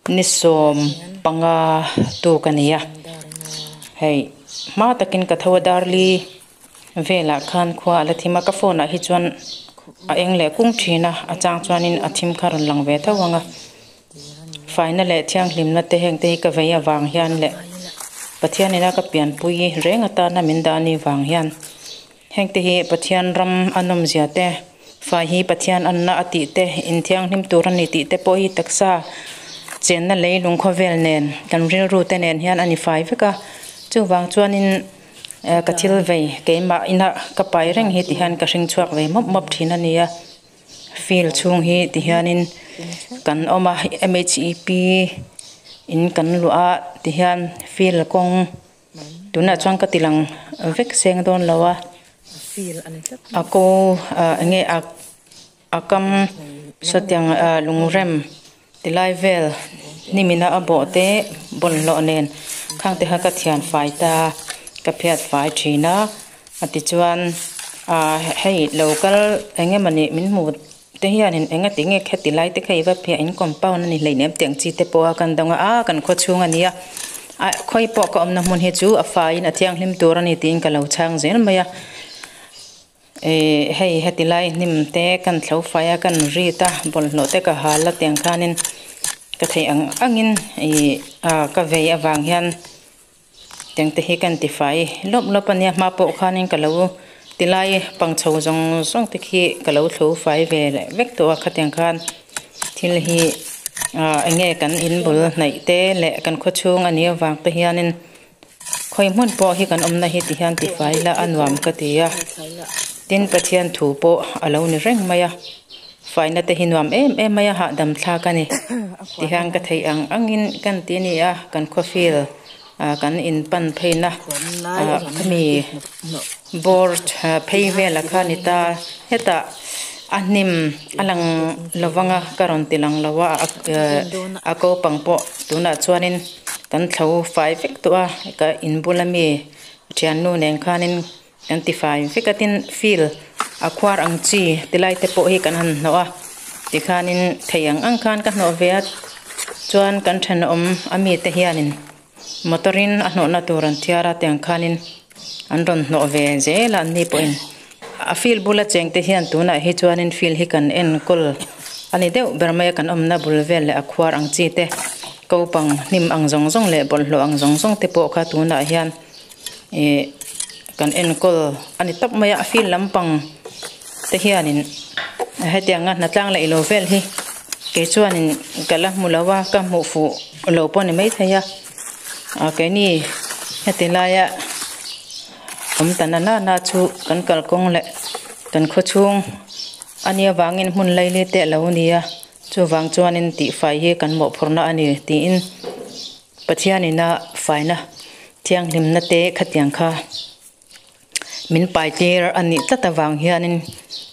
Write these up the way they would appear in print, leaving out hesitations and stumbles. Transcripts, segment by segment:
Ni 15 tuk a ni a, hei hma takin ka tho a darli velah khan khua a la thim a, ka phone ah hi chuan a eng leh kung thin a, a chang chuanin a thim kha rawn lang ve tho ang a, faina leh thianghlimna te heng te hi ka vei avang hian leh Pathian ina ka pianpui reng atana min dah a nih vang hian heng te hi Pathian ram a nawmzia te. Fai hi Pathian anna a tih te, inthianghlim tur a ni tih te pawh hi taksa chenna leilung khawvel nen kan rilru te nen hian a ni fai vek a. Chuvang chuanin ka thil vei keimah ina ka pai reng hi ti hian ka hring chhuak ve mawp mawp thin a ni a. Field chhung hi ti hianin kan awm a, M H E P in kan luah a ti hian field kawng Tunah chuan ka ti lang vek seng dawn lo a, a ko ah enge a a kam sawtiang ah lungrem ti lai vel hnimina a bawh te bawlhhlawh nen khang te kha ka thian fai ta ka phiat fai thin a a tichuan ah hei lo kal eng emawni min hmu te hianin enga tinge kheti lai te kha i va phiah in compound a ni hleinem tih ang chi te pawh a kan dawng a a kan khaw chhung a nia a khawi pawh ka awmna hmun hi chu a faiin a thianghlim tur a ni tiin ka lo chhang zel mai a ihh hei heti lai hnim te kan thlo fai a kan rit a bawlhhlawh te ka hal a tiang khanin ka theih ang angin ihh a ka vei avang hian. Tiang te hi kan ti fai lawp lawp a nia hma pawh khanin ka lo ti lai pang chho zawng zawng te khi ka lo thlo fai ve leh vek tawh a khatiang khan thil hi ah eng nge kan in bul hnaih te leh kan khaw chhung a nih avang te hianin khawi hmun pawh hi kan awmna hi ti hian ti fai la a nuam ka ti a tin Pathian thu pawh a lo ni reng mai a. Faina te hi nuam em em mai a hahdam thlak a ni. Tihian ka theih ang angin kan ti a ni a, kan khawfil ah kan in pan pheina ah khami board phei velah kha a ni ta. Hetah a hnim a lang lo vang a, ka rawn ti lang lo a, a ko pang pawh tunah chuanin kan thlo fai vek tawh a, ka in bula mi thiannu nen khanin. Kan ti fai vek a tin field a khuar ang chi ti lai te pawh hi kan han hnawh a tikhanin thei ang ang khan ka hnawh ve a chuan kan thenawm a mite hianin motor in a hnawhna tur an thiar a tiang khanin an rawn hnawh ve zel a anni pawhin a field bula cheng te hian tunah hi chuanin field hi kan enkawl a ni deuh ber mai a kan awmna bul vel leh a khuar ang chi te ko pang hnim ang zawng zawng leh bawlhhlawh ang zawng zawng te pawh kha tunah hian. Ih kan enkawl a ni tawp mai a a field lampang te hianin hetianga hnatlang leh ilo vel hi kei chuanin ka la hmu lo a ka hmuh fuh lo pawh a ni maithei a ah keini heti laia awm ta na na chu kan kalkawng leh kan khaw chhung a nia vangin hmun laili te a lo ni a chuvang chuanin tihfai hi kan mawhphurhna a ni tiin. Pathianina faina thianghlimna te khatiang kha min pai tir a nih tlat avang hianin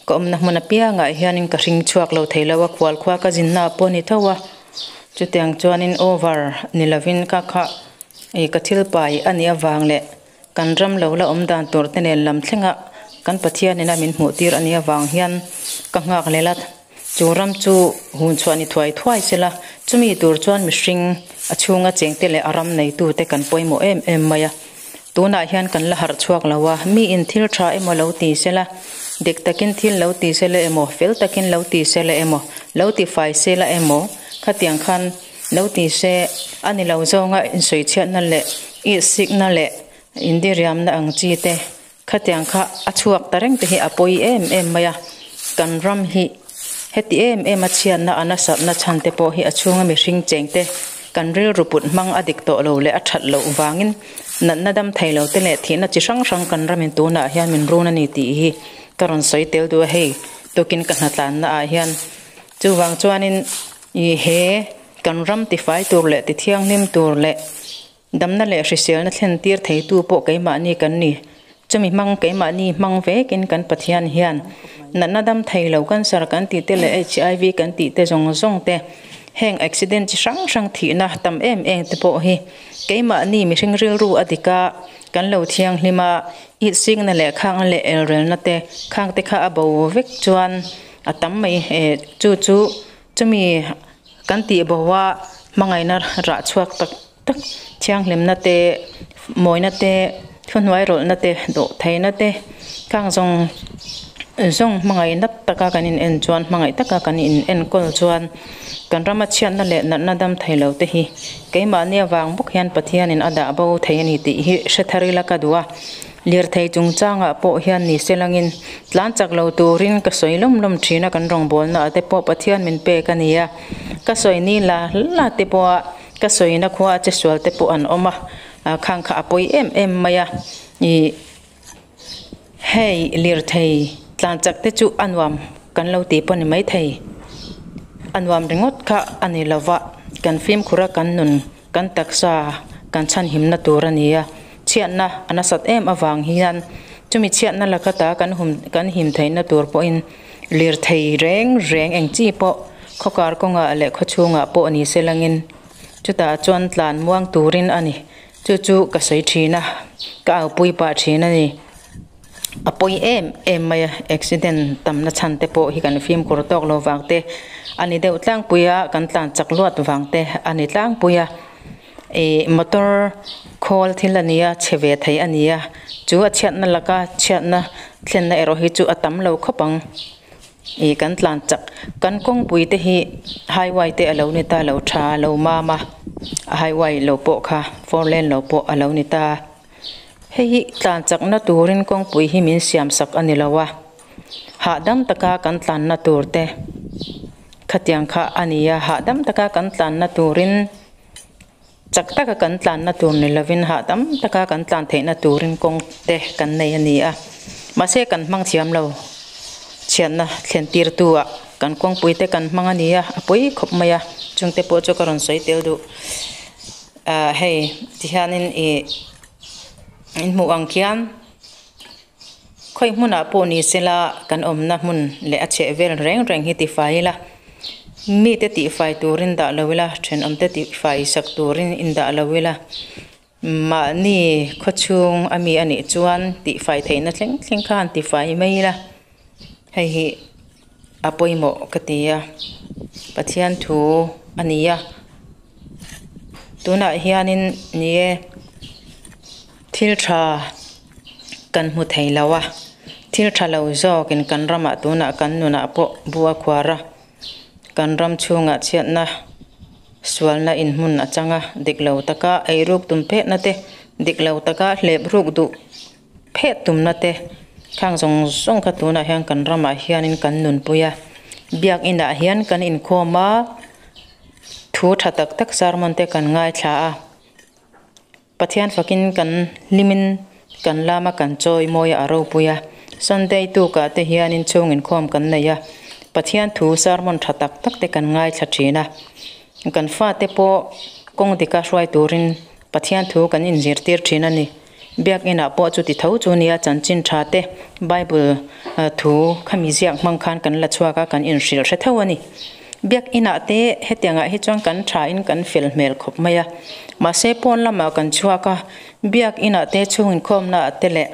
ka awmna hmun apiangah hianin ka hring chhuak lo thei lo a, khual khua ka zinna pawh a ni tho a, chutiang chuanin over ni lovin ka kha ih ka thil pai a nih avang leh kan ram lo la awm dan tur te nen lam thlenga kan Pathianina min hmuh tir a nih avang hian ka nghak lel a. Chu ram chu hun chhuah ni thuai thuai sela, chumi tur chuan mihring a chhunga chengte leh a ram neitute kan pawimawh em em mai a. Tunah hian kan la harh chhuak lo a, miin thil tha emaw lo ti sela, dik takin thil lo ti sela emaw, fel takin lo ti sela emaw, lo ti fai sela emaw, khatiang khan lo ti se a ni lo zawnga insawichhiatna leh ihsikna leh indiriamna ang chi te Khatiang kha a chhuak ta reng te hi a pawi em em mai a, kan ram hi heti em em a chhiatna a nasatna chhan te pawh hi a chhunga mihring cheng te kan rilru put hmang a dik tawh lo leh a that loh vangin natna dam thei lo te leh thihna chi hrang hrang kan ramin tunah hian min run a ni tih hi ka rawn sawi tel duh a, hei tukin ka hnatlanna ah hian chuvang chuanin ih he kan ram tifai tur leh tithianghlim tur leh Damna leh hriselna thlen tir theitu pawh keimahni kan ni. Chumi hmang keimahni hmang vekin kan Pathian hian natna dam thei lo cancer kan tih te leh HIV kan tih te zawng zawng te, heng accident chi hrang hrang thihna tam em em te pawh hi keimahni mihring rilru a dik a, kan lo thianghlim a, itsikna leh khangna leh elrelna te khang te kha a bo vek chuan a tam mai e chu chu chumi kan tih bo a. Hmangaihna rah chhuak tak tak thianghlimna te mawina te thuhnuai rawlhna te dawh theihna te khang zawng zawng hmangaihna taka kan in en chuan hmangaih taka kan in enkawl chuan kan rama chhiatna leh natna dam thei lo te hi keimahni avang bawk hian Pathianin a dah bo thei a ni tih hi hre thar ila ka duh a. Lirthei chungchangah pawh hian ni se langin tlan chak lo turin ka sawi lawm lawm thin a, kan rawngbawlna ah te pawh Pathian min pek a ni a, ka sawi ni la la te pawha ka sawina khua a che sual te pawh an awm a, khang kha a pawi em em mai a, ih hei lirthei tlan chak te chu a nuam kan lo tih pawh ni maithei, a nuam ringawt kha a ni lova, kan fimkhur a kan nun. Kan taksa kan chhanhimna tur a ni a, chhiatna a nasat em avang hian chumi chhiatna laka ta kan hum kan him theihna tur pawhin lirthei reng reng eng chi pawh khawkar kawngah leh khawchhungah pawh ni se langin chutah chuan tlan muang turin a ni. Chu chu ka sawi thin a, ka aupui pah thin a ni. A pawi em em mai a, accident tamna chhan te pawh hi kan fimkhur tawk lo vang te a ni deuh tlangpui a, kan tlan chak luat vang te a ni tlangpui a, ih motor khawl thil a ni a, chhe ve thei a ni a, chu a chhiatna laka chhiatna thlenna erawh hi chu a tam lo khawp ang, ih kan tlan chak kan kawngpui te hi highway te a lo ni ta lo tha lo mam a, highway lo pawh kha four lane lo pawh a lo ni ta. Hei hi tlan chakna turin kawngpui hi min siam sak a ni lo a, hahdam taka kan tlanna tur te khatiang kha a ni a, hahdam taka kan tlanna turin chak taka kan tlanna tur ni lovin hahdam taka kan tlan theihna turin kawng te kan nei a ni a, mahse kan hmang thiam lo chhiatna thlen tirtu ah kan kawngpui te kan hmang a ni a, a pawi khawp mai a, chungte pawh chu ka rawn sawi tel duh. Ah hei tihianin ih in hmuh ang khian khawi hmunah pawh ni sela kan awmna hmun leh a chheh vel reng reng hi tifai ila mite tihfai turin dah lo ila thenawmte tihfai sak turin indah lo ila mahni khawchhung ami a nih chuan tihfai theihna thleng thleng khan tifai mai ila hei hi a pawimawh ka ti a Pathian thu a ni a. Tunah hianin ni e thil tha kan hmu thei lo a, thil tha lo zawkin kan ramah tunah kan nunah pawh bu a khuar a, kan ram chhungah chhiatna sualna inhmun a chang a, dik lo taka eiruk tum phetna te, dik lo taka hlep ruk duh phet tumna te khang zawng zawng kha tunah hian kan ramah hianin kan nunpui a, biakinah hian kan inkhawm a. Thu tha tak tak sermon te kan ngaithla a, Pathian fakin kan hlimin kan lama kan chawi mawi a ropui a, Sunday tukah te hianin chhung inkhawm kan nei a, Pathian thu sermon tha tak tak te kan ngaithla thin a, kan fate pawh kawng dika hruai turin Pathian thu kan inzirtir thin a ni. Biakinah pawh chuti tho chu nia chanchin tha te Bible thu khami ziak hmang khan kan la chhuak a, kan inhrilh hre tho a ni. Biakinah te hetiangah hi chuan kan tha in kan fel hmel khawp mai a, mahse pawn lamah kan chhuak a, Biakinah te chhung inkhawmna ah te leh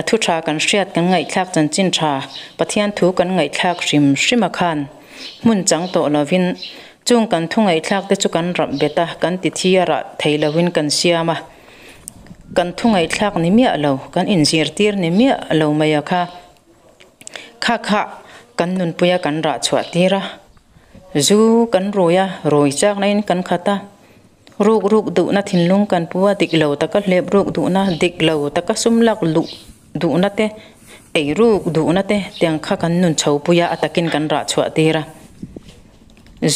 thu tha kan hriat kan ngaihthlak chanchin tha Pathian thu kan ngaihthlak hrim hrim a khan hmun chang tawh lovin chung kan thu ngaihthlak te chu kan rap bet a, kan ti thi a rah thei lovin kan siam a. Kan thu ngaihthlak ni miah lo, kan inzirtir ni miah lo mai a kha. Kha kha kan nunpuia kan rah chhuah tir a, zu kan rui a, rui chakna in kan khat a, ruk ruk duhna thinlung kan pu a, dik lo taka hlep ruk duhna, dik lo taka sum lak luh duhna te, ei ruk duhna te tiang kha kan nun chho pui a, a takin kan rah chhuah tir a.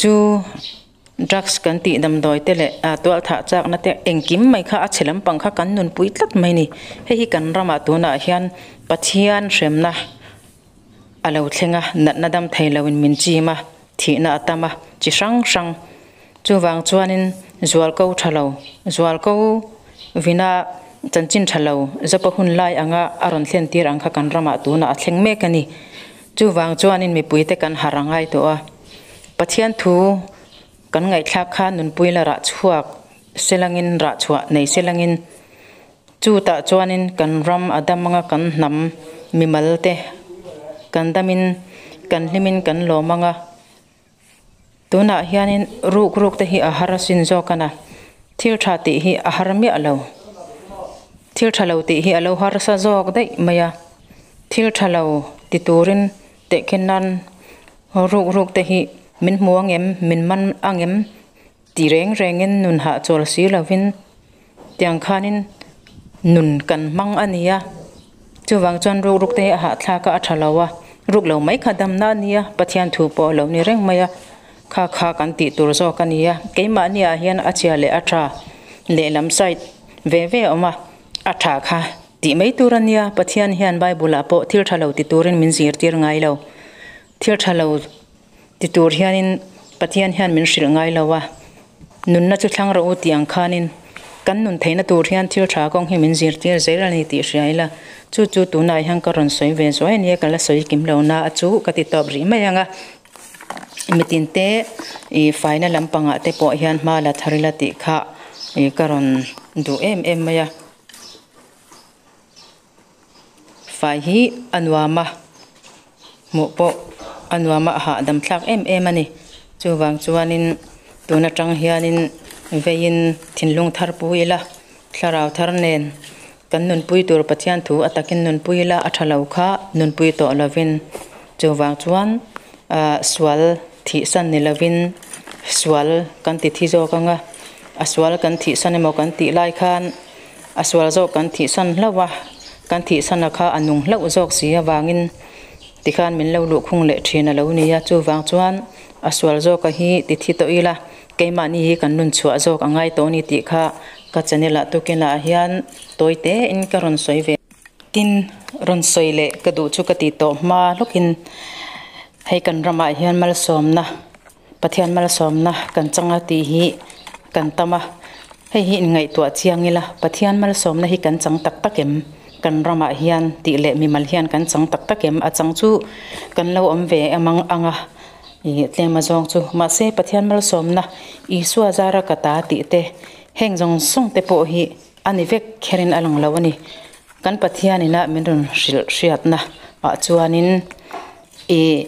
Zu. Drugs kan tih damdawi te leh tual thah chakna te engkim mai kha a chhe lampang kha kan nunpui tlat mai ni. Hei hi kan ramah tunah hian Pathian hremna a lo thleng a, natna dam thei loin min chim a, thihna a tam a, chi hrang hrang. Chuvang chuanin zualko tha lo, zualko vina chanchin tha lo zapa hun lai anga a rawn thlen tir ang kha kan ramah tunah a thleng mek a ni. Chuvang chuanin mipuite kan harh a ngai tawh a. Pathian thu kan ngaihthlak kha nunpui la rah chhuak selangin rah chhuah nei selangin chutah chuanin kan ram a dam anga kan hnam mimal te kan damin kan hlimin kan lawm anga. Tunah hianin ruk ruk te hi a har asin zawk a na. Thil tha tih hi a har miah lo. Thil tha lo tih hi a lo harsa zawk daih mai a. Thil tha lo ti turin tehkhin nan ruk ruk te hi min hmu ang em, min man ang em ti reng rengin nun hahchawl si lovin tiang khanin nun kan hmang a ni a. Chuvang chuan ruk ruk te hi a hahthlak a, a tha lo a, ruk lo mai kha damna a nia, Pathian thu pawh a lo ni reng mai a, kha kha kan tih tur zawk a nia. Keimahni ah hian a chhia leh a tha lehlam side ve ve a awm a, a tha kha tih mai tur a nia. Pathian hian Bible ah pawh thil tha lo ti turin min zirtir ngai lo. Thil tha lo ti tur hianin Pathian hian min hrilh ngai lo a, nunna chu thlang rawh u tih ang khanin kan nun theihna tur hian thil tha kawng hi min zirtir zel a ni tih hria ila, chu chu tunah hian ka rawn sawi ve zuai a nia, ka la sawi kim lo na a chu ka ti tawp rih mai ang a. Mitin te ih faina lampangah te pawh hian hma la thar ila tih kha ih ka rawn duh em em mai a. Fai hi a nuam a, hmuh pawh a nuam a, a hahdam thlak em em a ni. Chuvang chuanin tun atang hianin veiin thinlung thar pu ila, thlarau thar nen kan nunpui tur Pathian thu a takin nunpui ila a tha lo kha nunpui tawh lovin chuvang chuan ah sual thihsan ni lovin sual kan ti thi zawk ang a, a sual kan thihsan emaw kan tih lai khan. A sual zawk kan thihsan hlauh a, kan thihsan a kha a nung hlauh zawk si avangin tikhan min lo luhkhung leh thin a lo ni a, chuvang chuan a sual zawka hi ti thi tawh ila keimahni hi kan nun chhuah zawk a ngai tawh a ni tih kha ka channel ah tukin ah hian tawi tein ka rawn sawi ve. Tin, rawn sawi leh ka duh chu ka ti tawh hma hlawkin hei kan ramah hian malsawmna Pathian malsawmna kan chang a tih hi kan tam a, hei hi inngaihtuah chiang ila Pathian malsawmna hi kan chang tak tak em? Kan ramah hian tih leh mimal hian kan chang tak tak em? A chang chu kan lo awm ve em ang ang a, ih tlem azawng chu. Mahse Pathian malsawmna Isua zara ka ta tih te heng zawng zawng te pawh hi a ni vek kherin a lang lo a ni. Kan Pathian ina min rawn hrilh hriatna ah chuanin ih.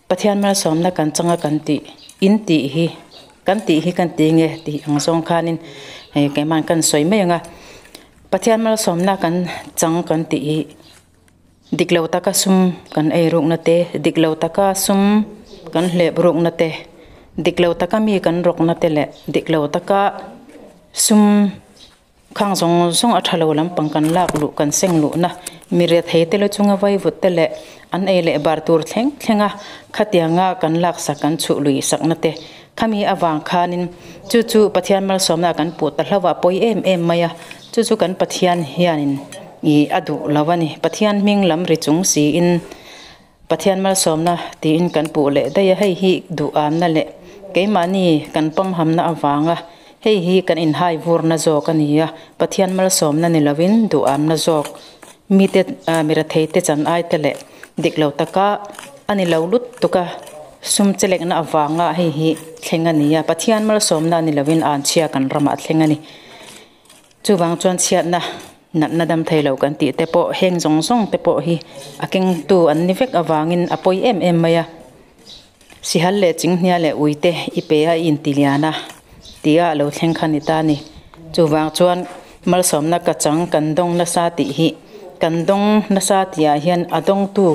Pathian malsawmna kan changa kan tih in tih hi kan tih hi kan ti nge tih ang zawng khanin hei keimah kan sawi mai ang a Pathian malsawmna kan chang kan tih hi dik lo taka sum kan ei rukna te dik lo taka sum kan hlep rukna te dik lo taka mi kan rawkna te leh dik lo taka sum. Khang zawng zawng a tha lo lampang kan lak luh kan seng luhna mi rethei te la chunga vaivut te leh an ei leh bar tur thleng thleng a khatianga kan lak sak kan chhuh lui sakna te khami avang khanin chu chu Pathian malsawmna kan puh ta hlauh a pawi em em mai a chu chu kan Pathian hianin ih a duh lo a ni Pathian hming lam ri chung siin Pathian malsawmna tiin kan puh leh daih a, hei hi duhamna leh keimahni kan pawmhamna avanga hei hi kan inhai vurna zawk a ni a, Pathian malsawmna ni lovin duhamna zawk mite miratheite chan aite leh dik lo taka a ni lo lut tuk a, sum chelekna avanga hei hi thleng a ni a, Pathian malsawmna ni lovin anchhia kan ramah thleng a ni. Chuvang chuan chhiatna natna dam thei lo kan tih te pawh heng zawng zawng te pawh hi a kengtu an ni vek avangin a pawi em em mai a. Sihal leh chinghnia leh ui te i pe a i inti lian a tia a lo thleng kha ni ta a ni. Chuvang chuan malsawmna ka chang kan dawng nasa tih hi kan dawng nasa tihah hian a dawngtu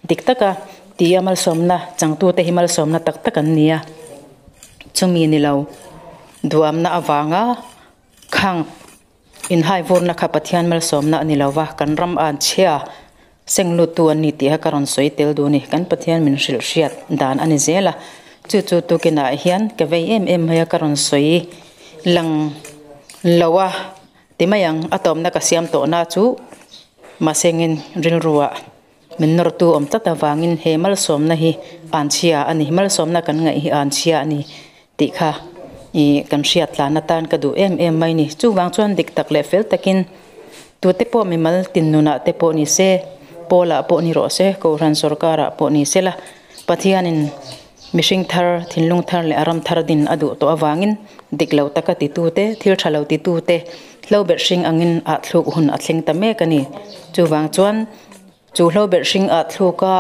dik taka tia malsawmna changtute hi malsawmna tak tak an ni a. Chumi ni lo duamna avanga Khang inhai vurna kha Pathian malsawmna a ni lo va, kan ram an chhia seng luttu an ni tih kha ka rawn sawi tel duh a ni. Kan Pathian min hrilh hriat dan a ni zel a, chu chu tukinah hian ka vei em em mai a, ka rawn sawi lang lo a ti mai ang, a tawpna ka siam tawhna chu mahsengin rilruah min nawrtu awm tlat avangin he malsawmna hi an chhia a ni, malsawmna kan ngaih hi an chhia a ni tih kha ih kan hriat tlan atan ka duh em em mai ni. Chuvang chuan dik tak leh fel takin tute pawh mimal tinnunah te pawh ni se, Pawlah pawh ni rawh se, Kohhran sawrkarah pawh ni se la, Pathianin mihring thar, thinlung thar leh a ram thar din a duh tawh avangin dik lo taka titute, thil tha lo titute hlo berh hring angin ah thluk hun a thleng ta mek a ni. Chuvang chuan chu hlo berh hring ah thluka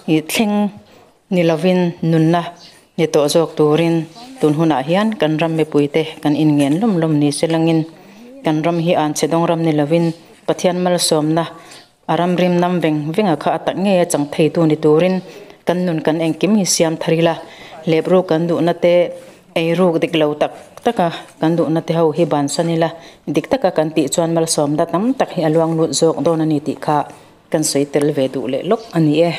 ih thleng Ni lovin nunna Ni tawh zawk turin tun hunah hian kan ram mipuite kan inngen lawm lawm ni se langin kan ram hi an chhe dawng ram ni lovin Pathian malsawmna a ram rim nam veng venga kha a tak ngei a chang theitu ni turin kan nun kan engkim hi siam thar ila lepru kan duhna te eiruk dik lo tak taka kan duhna te ho hi bansan ila dik taka kan tih chuan malsawmna tam tak hi a luang lut zawk dawn a ni tih kha kan sawi tel ve duh leh lawk a ni e.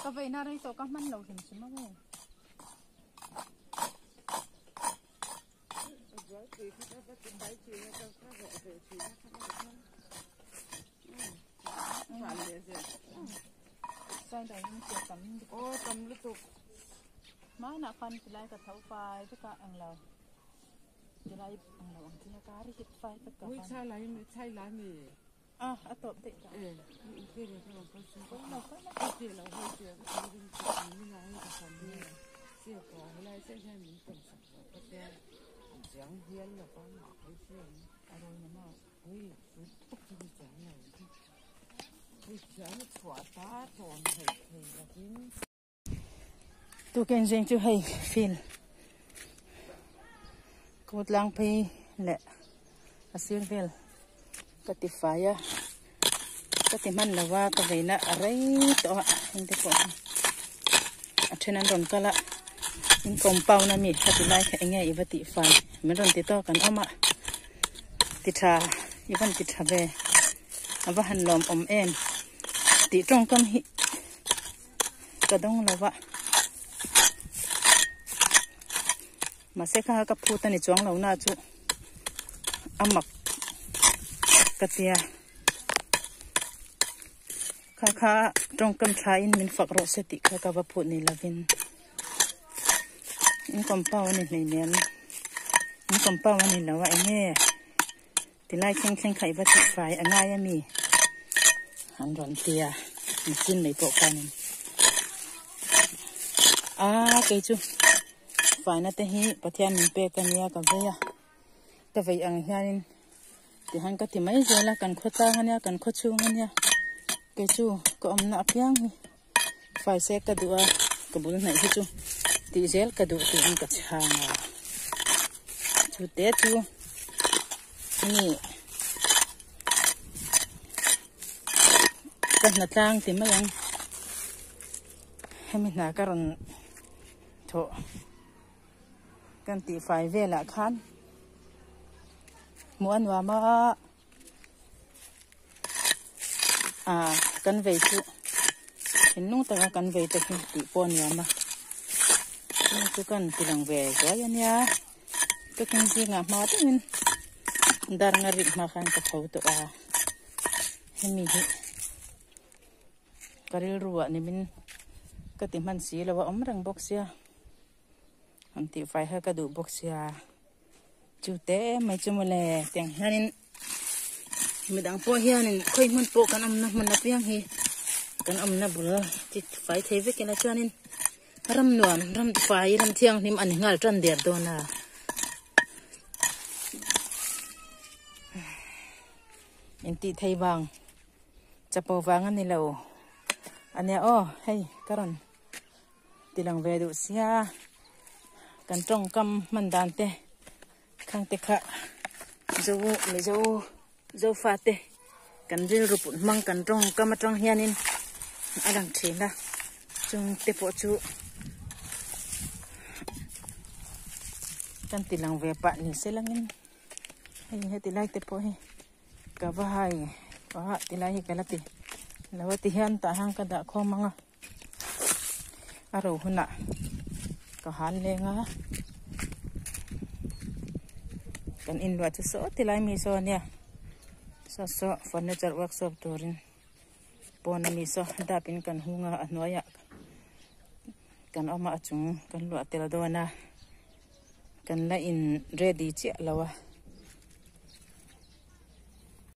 Ka veina rei tawh ka hman lo hlim chim ang e. Hmanah khan tilai ka tho fai vek a englo tilai englo ang chi a kar hit fai vek ka khan a a tawp daih ta. Tukin zing chu hei field kawt lang phei leh a sir vel ka ti fai a ka ti hman lo va ka veina a rei tawh a heng te pawh hi a then an rawn kal a in compound ami ka ti lai kha enge i va tih fai min rawn ti tawk an awm a ti tha i van ti tha ve a va han lawm awm em tih tawngkam hi ka dawng lo va mahse kha ka phut a ni chuang lo na chu a mak ka tia kha kha tawngkam tha in min fak rawh se tih kha ka va phut ni lovin in compound a ni hleinem in compound a ni lo a enge Tilai thleng thleng kha i va tih fai a ngai ami? An rawn ti a, machine mai pawh khanin a kei chu faina te hi Pathian min pek a nia ka vei a, ka vei ang hianin tihan ka ti mai zel a, kan khaw tlang ania kan khaw chhung ania kei chu ka awmna apiang hi fai se ka duh a, ka bul hnaih hi chu tih zel ka duh tiin ka chhang a, chu te chu hemi ka hna tlang ti mai ang hemi hna ka rawn thawh kan tih fai velah khan hmuh a nuam a. Ah kan vei chu thinlung taka kan vei te hi tih pawh a nuam a chung chu kan ti lang ve zuai a nia tukin zingah hma deuhin. Dar nga rik hma khan ka tho tawh a, hemi hi ka rilru ah nimin ka ti hman si lo a awm reng bawk sia, han tihfai kha ka duh bawk sia, chu te mai chu mawle tiang hianin midang pawh hianin khawi hmun pawh kan awmna hmun apiang hi kan awmna bul ti fai thei vek ila chuanin ram nuam ram fai ram thianghlim a ni nghal tan der dawn a. Intih thei vang chapo vang a ni lo a nia aw hei ka rawn ti lang ve duh sia kan tawngkam hman dan te khang te kha zo mizo zofa te kan rilru put hmang kan tawngkam atang hianin a lang thin a chung te pawh chu kan ti lang ve pah ni se langin hei heti lai te pawh hi ka va hai ah ti lai hi ka la ti lo a ti hian tah hian ka dah khawm ang a a ro hunah ka han leng a kan inluah chu saw ti lai mi saw ania saw saw furniture workshop turin pawn ami saw dap in kan hung a a hnuaiah kan awm a a chung kan luah tel dawn a kan la in ready chiah lo a.